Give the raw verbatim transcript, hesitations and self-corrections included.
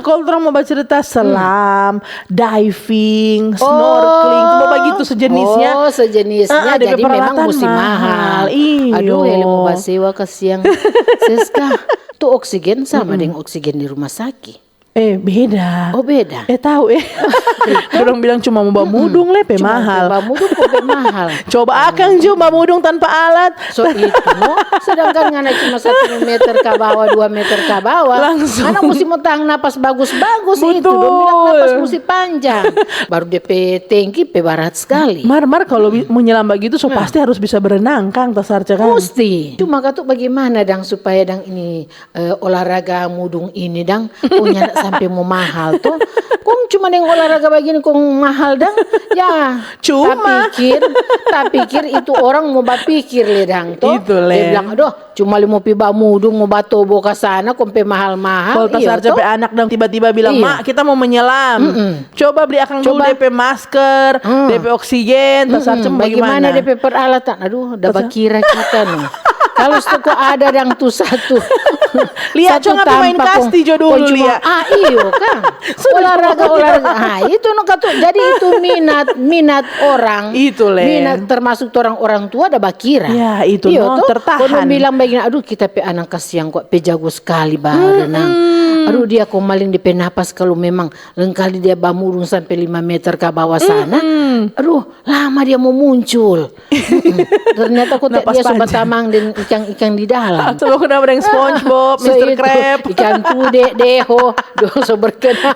Kalau orang mau bacerita selam, diving, snorkeling, cuma begitu sejenisnya. Oh, sejenisnya. Ah, ada Jadi memang peralatan mesti mahal. Iyo. Aduh, hele mau basewa kasiang. Seska, tu oksigen sama deng oksigen di rumah sakit. Eh, beda. Oh, beda. Eh, tahu eh. Orang bilang cuma mau bawa mudung le, pe Cuma mahal. Pe bamudung kok pe mahal. Coba akang jo bamudung tanpa alat. So itu no, sedangkan ngana cuma satu meter ka bawah, dua meter ka bawah, Langsung. Ngana mesti mau tahan napas bagus-bagus itu. Dong bilang Betul. Napas mesti panjang. Baru depe tengki pe barat sekali. Mar, mar kalau bi- mau nyelam begitu, so pasti harus bisa berenang, Kang, tasarca kan. Mesti. Cuma katu bagaimana dang supaya dang ini eh, olahraga mudung ini dang, kong nyanda sampai mau mahal to. Kong cuma deng olahraga bagini kong mahal dang, ya. Cuma. Tapikir, tapikir itu orang mau bapikir le dang to. Itu le. Dia bilang, aduh, cuma le mau pi bamudung, mau batobo ka sana, kong pe mahal-mahal. Kalau Iyo tasarca to. Pe anak dang tiba-tiba bilang, Iya. "Mak, kita mau menyelam." Coba beli akang dulu Coba. Depe masker, depe oksigen, tasarca Mm-mm, bagaimana? Bagaimana depe peralatan? Aduh, udah bakira kita no. Kalau sudah kok ada dang tu satu. Lia, Satu cuma main tampak kasti kong- jo dulu, kong cuma, Lia. Ah, iyo kan. Sudah Olahraga, cuma olahraga. Ah, itu no katu. Jadi itu minat, minat orang. Itu le. Minat termasuk orang orang tua ada bakira. Ya, itu Iyo no, to. tertahan. Kong dong bilang begini, aduh kita pe anak kasiang kok pe jago sekali berenang. Aduh dia kong maling depe napas kalau memang lengkali dia bamudung sampai lima meter ke bawah sana. Aduh, lama dia mau muncul. Mm-mm. Ternyata kok Napas dia so panjang. Batamang deng ikan-ikan di dalam. Coba aku nama deng SpongeBob, So Mister itu, Crab. Ikan tude, deho, dong so berkenalan.